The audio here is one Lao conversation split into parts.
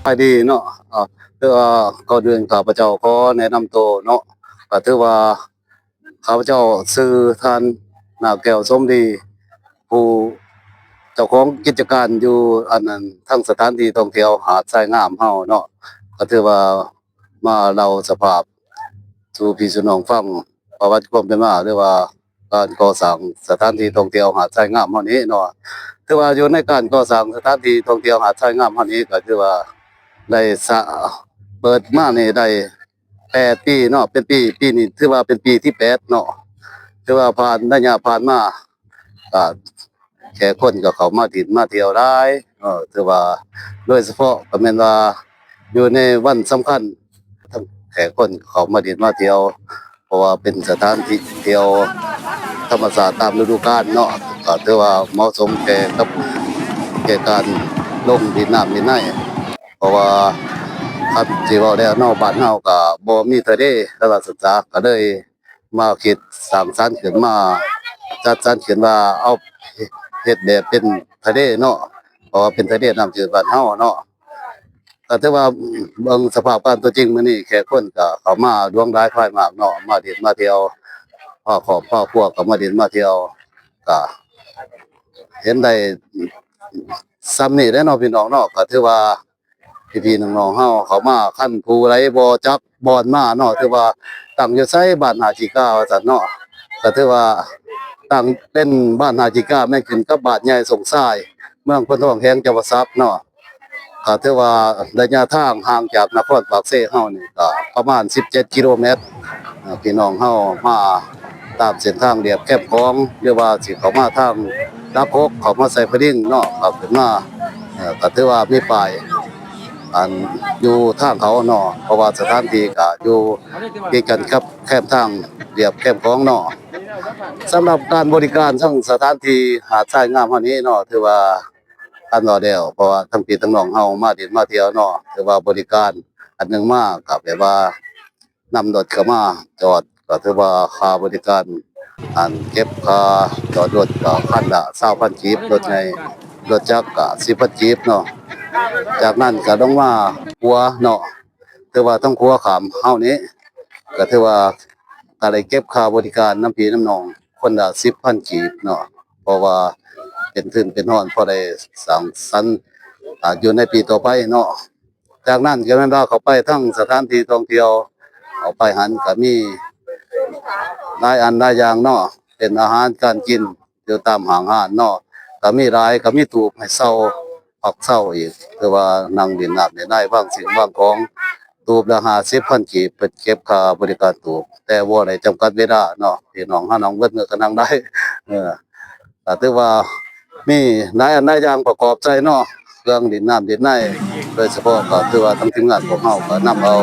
ສະບາຍດີເນາະ ເອີ ຄືວ່າ ກ່ອນອື່ນຂ້າພະເຈົ້າຂໍແນະນຳໂຕເນາະ ກໍຖືວ່າ ຂ້າພະເຈົ້າຊື່ທ່ານ ນາແກ້ວ ສົມດີ ຜູ້ເຈົ້າຂອງກິດຈະການຢູ່ອັນນັ້ນ ທາງສະຖານທີ່ທ່ອງທ່ຽວຫາດຊາຍງາມເຮົາເນາະ ກໍຖືວ່າມາເລົ່າສະພາບສູ່ພີ່ສູ່ນ້ອງຟັງ ປະຫວັດຄວາມເປັນມາ ຫຼືວ່າການກໍ່ສ້າງສະຖານທີ່ທ່ອງທ່ຽວຫາດຊາຍງາມເຮົານີ້ເນາະ. ຖືວ່າຢູ່ໃນການກໍ່ສ້າງສະຖານທີ່ທ່ອງທ່ຽວຫາດຊາຍງາມເຮົານີ້ ກໍຖືວ່າໄດ້ສະ ເປີດມານີ້ໄດ້ ແປດປີເນາະ ເປັນປີ ປີນີ້ຖືວ່າເປັນປີທີແປດເນາະ ຖືວ່າຜ່ານ ໄລຍະຜ່ານມາ ກໍແຂກຄົນກໍເຂົ້າມາຫຼິ້ນມາທ່ຽວຫຼາຍເນາະ ຖືວ່າໂດຍສະເພາະກໍແມ່ນວ່າຢູ່ໃນວັນສຳຄັນ ທັງແຂກຄົນເຂົ້າມາຫຼິ້ນມາທ່ຽວ ເພາະວ່າເປັນສະຖານທີ່ທ່ອງທ່ຽວທຳມະຊາດຕາມລະດູການເນາະ ກໍຖືວ່າເໝາະສົມແກ່ກັບ ແກ່ການລົງຫຼິ້ນນ້ຳຫຼິ້ນໃນ ເພາະວ່າຄັນຊິເວົ້າແລ້ວເນາະ ບ້ານເຮົາກໍບໍ່ມີທະເລ ແລ້ວວ່າຊັ້ນສາ ກໍເລີຍມາຄິດສ້າງສັນຂຶ້ນມາ ຈັດສັນຂຶ້ນວ່າເອົາເຮັດແບບເປັນທະເລເນາະ ເພາະວ່າເປັນທະເລນ້ຳຈືດບ້ານເຮົາເນາະ. ກໍຖືວ່າເບິ່ງສະພາບການຕົວຈິງມື້ນີ້ ແຂກຄົນກໍເຂົ້າມາຫຼວງຫຼາຍພາຍມາກເນາະ ມາຫຼິ້ນມາທ່ຽວ ພາຄອບພາຄົວກໍມາຫຼິ້ນມາທ່ຽວ ກໍເຫັນໄດ້ສ່ຳນີ້ແຫຼະເນາະ ພີ່ນ້ອງເນາະ. ກໍຖືວ່າ ພີ່ໆນ້ອງໆເຮົາເຂົ້າມາ ຄັນຜູ້ໃດບໍ່ຈັກບ່ອນມາເນາະ ຖືວ່າຕັ້ງຢູ່ໃສ ບ້ານທ່າຂີ້ກາວ່າຊັ້ນເນາະ ກໍຖືວ່າຕັ້ງເປັນບ້ານທ່າຂີ້ກາ ແມ່ນຂຶ້ນກັບບ້ານໃຫຍ່ສົງຊາຍ ເມືອງໂພນທອງ ແຂວງຈຳປາສັກເນາະ. ກໍຖືວ່າໄລຍະທາງຫ່າງຈາກນະຄອນປາກເຊເຮົານີ້ກໍປະມານສິບເຈັດກິໂລແມັດ. ເອີ ພີ່ນ້ອງເຮົາມາຕາມເສັ້ນທາງລຽບແຄມຂອງ ຫຼືວ່າຊິເຂົ້າມາທາງຫຼັກຫົກ ເຂົ້າມາໄຊຜະດິງເນາະ ກໍຂຶ້ນມາ ເອີ ກໍຖືວ່າມີປ້າຍ ອັນ ຢູ່ທາງເຂົ້າເນາະ ເພາະວ່າສະຖານທີ່ກໍຢູ່ຕິດກັນກັບແຄມທາງລຽບແຄມຂອງເນາະ. ສຳລັບການບໍລິການທາງສະຖານທີ່ຫາດຊາຍງາມເຮົານີ້ເນາະ ຖືວ່າ ອັນວ່າແລ້ວ ເພາະວ່າທັງພີ່ທັງນ້ອງເຮົາມາຫຼິ້ນມາທ່ຽວເນາະ ຖືວ່າບໍລິການອັນໜຶ່ງມາ ກໍແບບວ່ານຳລົດເຂົ້າມາຈອດ ກໍຖືວ່າຄ່າບໍລິການ ອັນເກັບຄ່າຈອດລົດກໍຄັນລະຊາວພັນກີບ ລົດໃຫຍ່ ລົດຈັກກໍສິບພັນກີບເນາະ. ຈາກນັ້ນກໍລົງມາຂົວເນາະ ຖືວ່າທາງຂົວຂ້າມເຮົານີ້ ກໍຖືວ່າກໍໄດ້ເກັບຄ່າບໍລິການນຳພີ່ນຳນ້ອງຄົນລະສິບພັນກີບເນາະ ເພາະວ່າເປັນທຶນເປັນຮອນພໍໄດ້ສ້າງສັນ ອາ ຢູ່ໃນປີຕໍ່ໄປເນາະ. ຈາກນັ້ນກໍແມ່ນວ່າເຂົ້າໄປທາງສະຖານທີ່ທ່ອງທ່ຽວ ເຂົ້າໄປຫັ້ນກໍມີຫຼາຍອັນຫຼາຍຢ່າງເນາະ ເປັນອາຫານການກິນ ຢູ່ຕາມຫ້າງຮ້ານເນາະ ກໍມີຫຼາຍ ກໍມີຕູບໃຫ້ເຊົ່າ ພັກເຊົາອີກ ຄືວ່ານັ່ງຫຼິ້ນນ້ຳຫຼິ້ນໃນ ວາງສິ່ງວາງຂອງ. ຕູບລະຫ້າສິບພັນກີບ ເພິ່ນເກັບຄ່າບໍລິການຕູບ ແຕ່ບໍ່ໄດ້ຈຳກັດເວລາເນາະ ພີ່ນ້ອງເຮົານັ່ງເບິດມື້ກໍນັ່ງໄດ້. ເອີ ກໍຖືວ່າມີຫຼາຍອັນຫຼາຍຢ່າງປະກອບໃສ່ເນາະ ເຄື່ອງຫຼິ້ນນ້ຳຫຼິ້ນໃນ ໂດຍສະເພາະກໍຖືວ່າທາງທີມງານພວກເຮົາກໍນຳເອົາ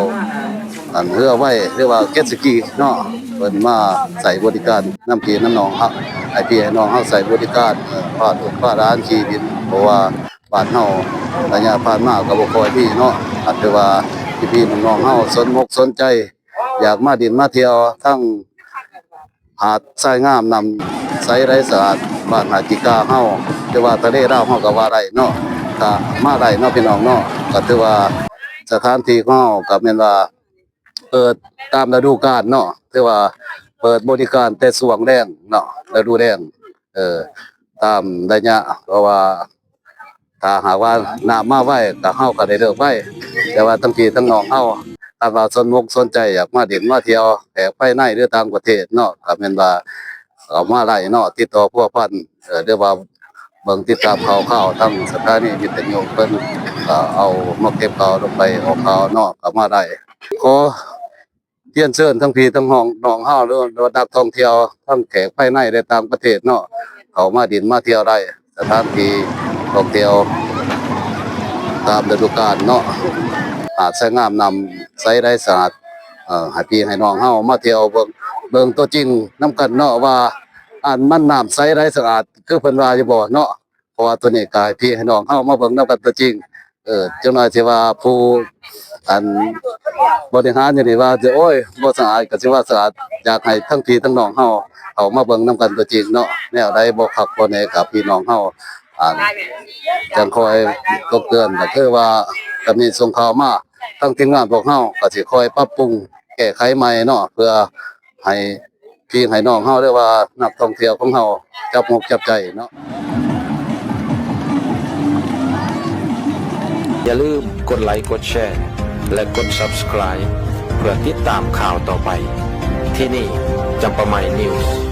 ອັນເຮືອໄວ ຫຼືວ່າເຈັດສະກີເນາະ ເພິ່ນມາໃຊ້ບໍລິການນຳພີ່ນຳນ້ອງເຮົາ ໃຫ້ພີ່ໃຫ້ນ້ອງເຮົາໃຊ້ບໍລິການ ເອີ ພາລູກພາຫຼານຂີ່ຫຼິ້ນ ເພາະວ່າບ້ານເຮົາໄລຍະຜ່ານມາກໍບໍ່ຄ່ອຍມີເນາະ ກໍຖືວ່າພີ່ໆນ້ອງໆເຮົາສົນອົກສົນໃຈ ຢາກມາຫຼິ້ນມາທ່ຽວທາງຫາດຊາຍງາມ ນ້ຳໃສໄຫຼສະອາດ ບ້ານທ່າຂີ້ກາເຮົາ ຫຼືວ່າທະເລລາວເຮົາກໍວ່າໄດ້ເນາະ ກໍມາໄດ້ເນາະ ພີ່ນ້ອງເນາະ. ກໍຖືວ່າສະຖານທີ່ຂອງເຮົາກໍແມ່ນວ່າ ເປີດຕາມລະດູການເນາະ ຖືວ່າເປີດບໍລິການແຕ່ຊ່ວງແລ້ງເນາະ ລະດູແລ້ງ ເອີ ຕາມໄລຍະ ເພາະວ່າຖ້າຫາກວ່ານ້ຳມາໄວ ກໍເຮົາກໍໄດ້ເລີກໄວ ແຕ່ວ່າທັງພີ່ທັງນ້ອງເຮົາ ຖ້າວ່າສົນອົກສົນໃຈ ຢາກມາຫຼິ້ນມາທ່ຽວ ແຂກພາຍໃນ ຫຼື ຕ່າງປະເທດເນາະ ກໍແມ່ນວ່າເຂົ້າມາໄດ້ເນາະ ຕິດຕໍ່ພົວພັນ ເອີ ຫຼືວ່າເບິ່ງຕິດຕາມຂ່າວຄາວທາງສະຖານີວິທະຍຸເພິ່ນ ກໍເອົາມາເກັບຂ່າວລົງໄປອອກຂ່າວເນາະ ກໍມາໄດ້. ຂໍຮຽນເຊີນທັງພີ່ທັງນ້ອງເຮົາ ຫຼືວ່ານັກທ່ອງທ່ຽວ ທັງແຂກພາຍໃນ ແລະ ຕ່າງປະເທດເນາະ ເຂົ້າມາຫຼິ້ນມາທ່ຽວໄດ້ ສະຖານທີ່ທ່ອງທ່ຽວຕາມລະດູການເນາະ ຫາດຊາຍງາມ ນ້ຳໃສໄຫຼສະອາດ ເອີ ໃຫ້ພີ່ໃຫ້ນ້ອງເຮົາມາທ່ຽວເບິ່ງ ເບິ່ງຕົວຈິງນຳກັນເນາະ ວ່າ ອັນ ມັນນ້ຳໃສໄຫຼສະອາດ ຄືເພິ່ນວ່າຢູ່ບໍ່ເນາະ. ເພາະວ່າໂຕນີ້ກໍໃຫ້ພີ່ໃຫ້ນ້ອງເຮົາມາເບິ່ງນຳກັນຕົວຈິງ ເອີ ຈັກໜ້ອຍຊິວ່າຜູ້ ອັນ ບໍລິຫານຢູ່ນີ້ວ່າ ໂອ້ຍ ບໍ່ສະອາດ ກໍຊິວ່າສະອາດ. ຢາກໃຫ້ທັງພີ່ທັງນ້ອງເຮົາເຂົ້າມາເບິ່ງນຳກັນຕົວຈິງເນາະ ແນວໃດບໍ່ຄັກບໍ່ແນ່ ກໍພີ່ນ້ອງເຮົາ ອັນ ຈັ່ງຄ່ອຍຕົກເຕືອນ ກໍຄືວ່າ ກໍມີສົ່ງຂ່າວມາ ທາງທີມງານພວກເຮົາກໍຊິຄອຍປັບປຸງແກ້ໄຂໃໝ່ເນາະ ເພື່ອໃຫ້ພີ່ໃຫ້ນ້ອງເຮົາ ຫຼືວ່ານັກທ່ອງທ່ຽວຂອງເຮົາຈັບອົກຈັບໃຈເນາະ. ຢ່າລືມກົດໄລ, ກົດແຊ ແລະ ກົດ Subscribe ເພື່ອຕິດຕາມຂ່າວຕໍ່ໄປ. ທີ່ນີ້ ຈຳປາໃໝ່ News.